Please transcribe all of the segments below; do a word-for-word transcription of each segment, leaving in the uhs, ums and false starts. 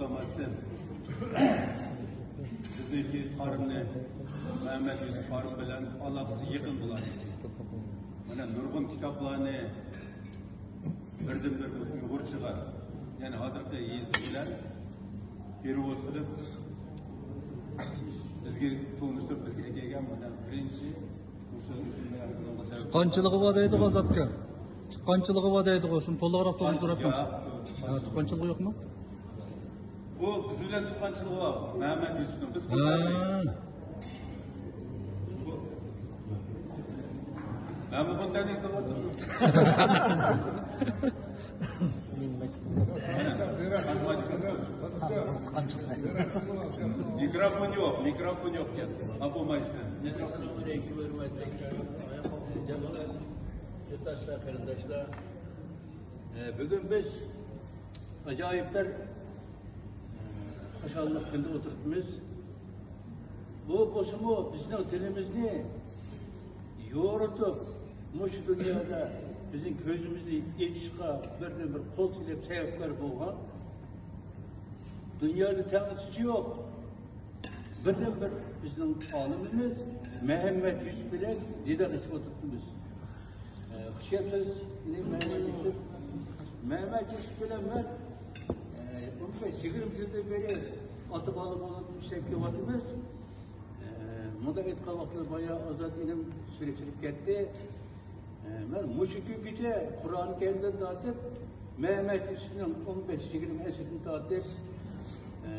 قارىماستىن، بىزنىڭكى قارىمنى، مەمەت يۈسۈپ قارىم بىلەن ئالاقىسى يېقىن بولغان. مانا نۇرغۇن كىتابلارنى بىردىنبىر مۇشۇ ئۇيغۇرچىغا، يەنى ھازىرقى يېزىق بىلەن پېرېۋود قىلىپ، بىزگە تونۇشتۇرۇپ، بىزگە ئەكەلگەن مانا بىرىنچى مۇشۇ. تۇغقانچىلىقى بار دەيدىغۇ، ئازادكا. تۇغقانچىلىقى بار دەيدىغۇ، شۇنى تولۇقراق تونۇشتۇرۇپ بەرسىڭىز. ھە، تۇغقانچىلىقى يوقمۇ؟ بۇ بىز بىلەن تۇغقانچىلىقى بار. مەمەت يۈسۈپنىڭ. بىز قۇربان. ھە. مەن بۇ قۇربان. مىكروفون يوق، مىكروفون يوق ئىكەن. ئەسسالامۇ ئەلەيكۇم، ھۆرمەتلىك جامائەت، يۇرتداشلار، قېرىنداشلار. ئە، بۈگۈن بىز ئاجايىپ بىر خۇشاللىق كۈندە ئولتۇرۇپمىز. بۇ بولسىمۇ بىزنىڭ تىلىمىزنى يورۇتۇپ، مۇشۇ دۇنيادا بىزنىڭ كۆزىمىزنى ئېچىشقا بىردىنبىر قول سېلىپ سەۋەبكار بولغان، دۇنيادا تەڭدىشى يوق، بىردىنبىر بىزنىڭ ئالىمىمىز مەمەت يۈسۈپ بىلەن دىدار ئېچىپ ئولتۇرۇپتىمىز. ئە، خۇشيەپسىز، مەمەت يۈسۈپ. مەمەت يۈسۈپ بىلەن مەن، ئە، ئون بەش يىگىرمە يىلدىن بېرى ئاتا-بالا بولۇپ ئىشلەپ كېلىۋاتىمىز. ئە، مۇنداق ئېيتقان ۋاقتىدا بايا ئازاد ئىنىم سۆزلەپ كەتتى. ئە، مەن مۇشۇ كۈنگىچە قۇرئان كەرىمدىن تارتىپ، مەمەت يۈسۈپنىڭ ئون بەش يىگىرمە ئەسىرىدىن تارتىپ، ئە،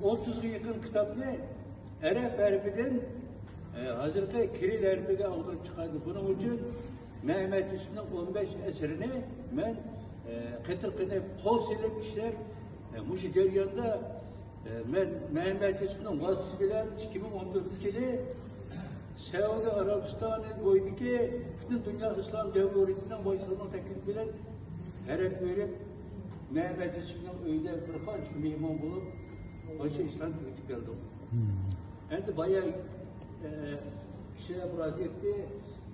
ئوتتۇزغا يېقىن كىتابنى ئەرەب ھەرپىدىن، ئە، ھازىرقى كىرىل ھەرپىگە ئاغدۇرۇپ چىقاردى. بۇنىڭ ئۈچۈن مەمەت يۈسۈپنىڭ ئون بەش ئەسىرىنى مەن، ئە، قېتىرقىنىپ، قول سېلىپ ئىشلەپ، ئە، مۇشۇ جەرياندا، ئە، مەن مەمەت يۈسۈپنىڭ ۋاسىتىسى بىلەن ئىككى مىڭ ئون تۆتىنچى يىلى سەئۇدى ئەرەبىستانى بويىدىكى پۈتۈن دۇنيا ئىسلام جەمھۇرىيىتىنىڭ باشلىقىنىڭ تەكلىپى بىلەن ھەرەپ بېرىپ، مەمەت يۈسۈپنىڭ ئۆيىدە بىر قانچە مېھمان بولۇپ، ئاشۇ ئىشلارنى تۈگىتىپ كەلدۇق. ئەمدى بايا، ئە، كىشىلەر مۇراجىئەت ئەتتى.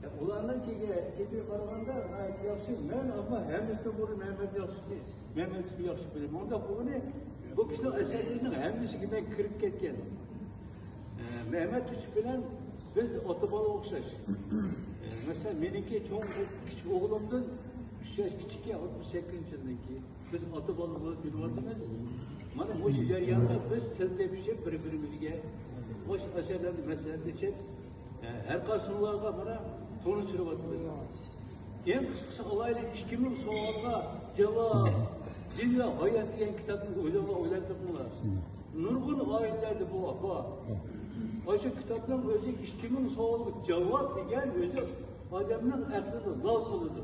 ئە، ئۇلارنىڭ كېيىن، كېيىنگە قارىغاندا ناھايىتى ياخشى. مەن ئەمما ھەممىسىدىن بۇرۇن مەمەت ياخشى، مەمەت يۈسۈپنى ياخشى بىلىمەن. ئۇنداق بولغىنى بۇ كىشىنىڭ ئەسەرلىرىنىڭ ھەممىسىگە مەن كىرىپ كەتكەن. ئە، مەمەت يۈسۈپ بىلەن بىز ئاتا-بالا ئوخشاش. ئە، مەسىلەن، مېنىڭكى چوڭ، كىچىك ئوغلۇمدىن ئۈچ ياش كىچىككەن، ئوتتۇز سەككىزىنچى يىلدىن كېيىن. بىز ئاتا-بالا بولۇپ يۈرۈۋاتىمىز. مانا مۇشۇ جەرياندا بىز تىل تېپىشىپ، بىر-بىرىمىزگە مۇشۇ ئەسەرلەرنى مەسلىھەتلىشىپ، ئە، ھەر قايسىڭلارغا مانا تونۇشتۇرۇۋاتىمىز. ئەڭ قىسقىسى ئالايلى، ئىككى مىڭ سوئالغا جاۋاب، دىن ۋە ھايات دېگەن كىتابنى ئويلاڭلار، ئويلاپ بېقىڭلار. نۇرغۇن ئائىلىلەردە بۇ بار. ئاشۇ كىتابنىڭ ئۆزى ئىككى مىڭ سوئالغا جاۋاب دېگەن ئۆزى ئادەمنىڭ ئەقلىنى لال قىلىدۇ.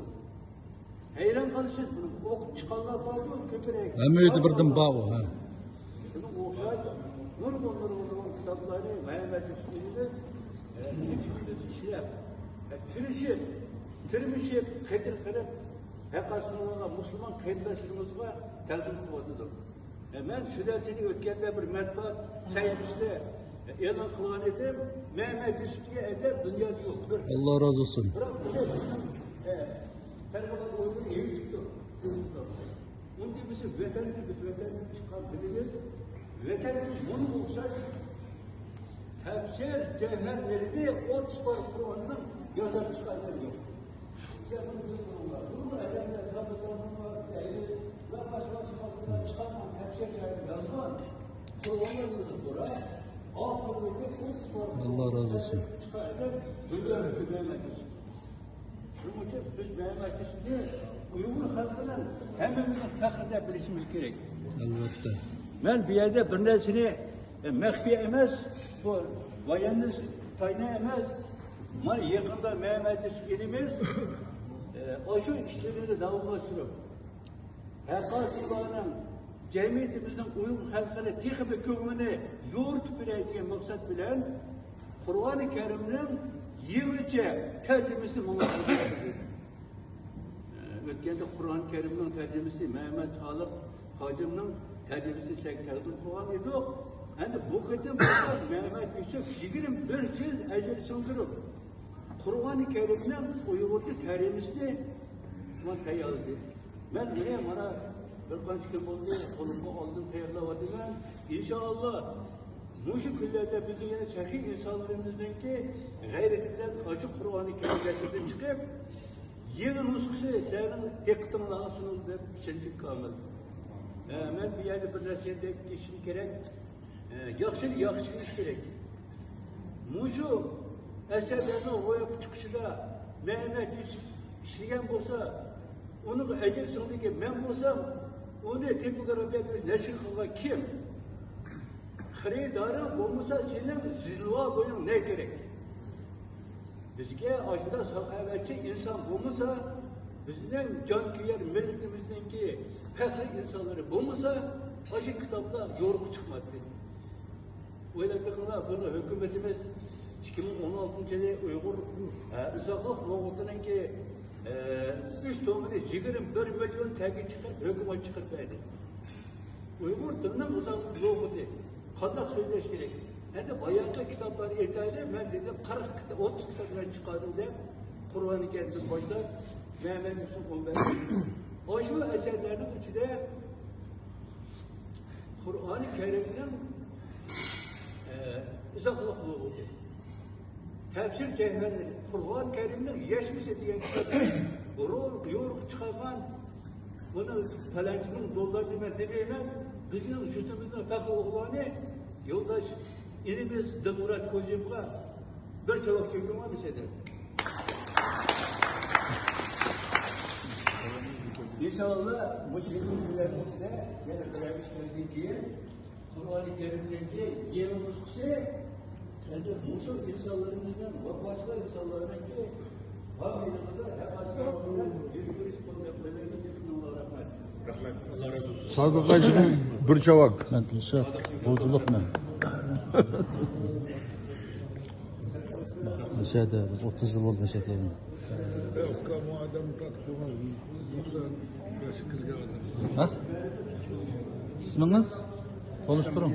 ھەيران قالىسىز، بۇنى ئوقۇپ چىققانلار باردۇ، كۆپرەك. ھەممە ئۆيدە بىردىن بار ئۇ، ھە. شۇنىڭغا ئوخشاش نۇرغۇن، نۇرغۇن، نۇرغۇن كىتابلارنى مەمەت يۈسۈپ ئىنىمىز، ئە، ئىشلەپ، ئە، تىرىشىپ، تىرمىشىپ، قېتىرقىنىپ، ھەر قايسىمىزغا مۇسۇلمان قېرىنداشلىرىمىزغا تەقدىم قىلىۋاتىدۇ. ئە، مەن شۇ نەرسىنى ئۆتكەندە بىر مەتبۇئات سەھىپىسىدە ئېلان قىلغان ئىدىم، مەمەت يۈسۈپكە ئەدەپ دۇنيادا يوق. بىر، ئاللا رازى بولسۇن. بىراق بۇنى، ئە، تەرغىبات ئويۇنى يېيىپتۇ. ئۇندى بىز ۋەتەندىن، بىز ۋەتەندىن چىققان بىلىمىز، ۋەتەندىن بۇنىڭغا ئوخشاش تەپسىر جەۋھەرلىرىنى ئوتتۇز پارە قۇرئاننىڭ يازار چىقارغىنى يوق. ئاللا رازى بولسۇن. شۇنىڭ ئۈچۈن بىز مەمەت يۈسۈپنى ئۇيغۇر خەلقىنىڭ ھەممىمىزنىڭ پەخرى دەپ بىلىشىمىز كېرەك. ئەلۋەتتە. مەن بۇ يەردە بىر نەرسىنى، ئە، مەخپىي ئەمەس، بۇ باياننى تاينا ئەمەس. مانا يېقىندا مەمەت يۈسۈپ ئىنىمىز، ئە، ئاشۇ ئىشلىرىنى داۋاملاشتۇرۇپ، ھەققاسىلارنىڭ جەمئىيىتىمىزنىڭ ئۇيغۇر خەلقىنى تېخىمۇ كۆڭلىنى يورۇتۇپ بېرەي دېگەن مەقسەت بىلەن قۇرئانى كەرىمنىڭ يېڭىچە تەرجىمىسى ماڭا ئۆتكەندە قۇرئان كەرىمنىڭ تەرجىمىسى مەمەت خالىق ھاجىمنىڭ تەرجىمىسىنى سىلەرگە تەقدىم قىلغان ئىدۇق. ئەمدى بۇ قېتىم بولسا مەمەت يۈسۈپ يىگىرمە بىر يىل ئەجىر سىڭدۈرۈپ، قۇرئانى كەرىمنىڭ ئۇيغۇرچە تەرجىمىسىنى مانا تەييارلىدى. مەن بۇنى مانا بىر قانچە كۈن بولدى، قولۇمغا ئالدىم، تەييارلاۋاتىمەن. ئىنشائاللا، مۇشۇ كۈنلەردە بىزنىڭ يەنە سەخىي ئىنسانلىرىمىزنىڭكى غەيرىتى بىلەن ئاشۇ قۇرئانى كەرىم نەشردىن چىقىپ، يېڭى نۇسخىسى سىلەرنىڭ دىققىتىڭلارغا سۇنۇلدى دەپ ئىشەنچىم كامىل. ئە، مەن بۇ يەردە بىر نەرسىنى دەپ كېتىشىم كېرەك. ئە، ياخشىنى ياخشى دېيىش كېرەك. مۇشۇ ئەسەرلەرنىڭ روياپقا چىقىشىدا مەمەت يۈسۈپ ئىشلىگەن بولسا، ئۇنىڭغا ئەجىر سىڭدىكى مەن بولسام، ئۇنى تىپوگرافىيە قىلىش، نەشر قىلغان كىم؟ خېرىدارىڭ بولمىسا، سېنىڭ زىلۋا بويۇڭ نە كېرەك؟ بىزگە ئاشۇنداق ساخاۋەتچى ئىنسان بولمىسا، بىزنىڭ جانكۆيەر مىللىتىمىزنىڭكى پەخرىي ئىنسانلىرى بولمىسا، ئاشۇ كىتابلار يورۇققا چىقمايتتى. ئويلاپ بېقىڭلار، بۇنى ھۆكۈمىتىمىز ئىككى مىڭ ئون ئالتىنچى يىلى ئۇيغۇر، ئە، ئىزاھلىق لۇغىتىنىڭكى، ئە، ئۈچ تومىنى يىگىرمە بىر مىليون تەڭگە چىقىرىپ، ھۆكۈمەت چىقىرىپ بەردى. ئۇيغۇر تىلىنىڭ ئىزاھلىق لۇغىتى. قانداق سۆزلەش كېرەك؟ ئەمدى باياقى كىتابلارنى ئېيتايلى، مەن دېدىم، قىرىق كىتا-، ئوتتۇز كىتاب بىلەن چىقاردىم دەپ، قۇرئانى كەرىمدىن باشلاپ، مەمەت يۈسۈپ ئون بەش. ئاشۇ ئەسەرلەرنىڭ ئىچىدە قۇرئانى كەرىمنىڭ، ئە، ئىزاھلىق لۇغىتى، تەپسىر جەۋھەرى، قۇرئان كەرىمنىڭ يەشمىسى دېگەن كىتابنى يورۇق، يورۇق چىقارغان، بۇنى پەلەنچە مىڭ دوللار دېمەن دېمەيمەن. بىزنىڭ يۇرتىمىزنىڭ پەخىر ئوغلانى يولداش ئىنىمىز دىلمۇرات كوزيېۋقا بىر چاۋاك چېكىڭلار دېسە. ئىنشائاللا، مۇشۇ يېقىن كۈنلەرنىڭ ئىچىدە يەنە بىرەر ئىش كەلگەن كېيىن، قۇرئانى كەرىمنىڭكى يېڭى نۇسخىسى، ئەمدى مۇشۇ ئىنسانلىرىمىزنىڭ ۋاپاسىز ئىنسانلارنىڭكى ھامىيلىقىدا ھەر قايسى بىلەن يۈز كۆرۈشۈپ قوللاپ قويۇلىدۇ. رەھمەت. رەھمەت. ئاللا رازى بولسۇن. سادىق ھاجى، بىر چاۋاك. مەن تىلشات بولدۇلۇق مەن. مەشەدە بىز ئوتتۇز يىل بولدى مەشەدە. يوق، بۇ ئادەم تارتىپ قويغان، توقسان بەش كىرگەن ئادەم. ھە؟ ئىسمىڭىز؟ تونۇشتۇرۇڭ.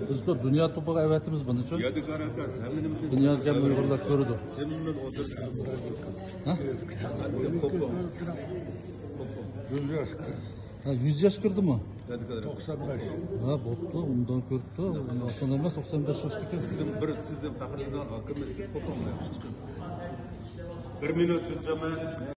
بىز بۇ دۇنيا توپىغا ئەۋەتىمىز بۇنى، چۈن يادىكار ئاكا، ھەممىنىڭ دۇنيا جەم ئۇيغۇرلار كۆرىدۇ. جىممىن ئولتۇرسا. ھە؟ يۈز ياش. ھە، يۈز ياش كىردىمۇ؟ يادىكار ئاكا. توقسان بەش. ھە، بوپتۇ، ئۇندىن كۆرۈپتۇ. ئۇندىن ئاسان ئەمەس، توقسان بەش ياش ئىكەن. بىزدىن بىر، سىزدىن پەخىرلىنىدىغان ئاكىمىز. بىر مىنۇت، جامائەت.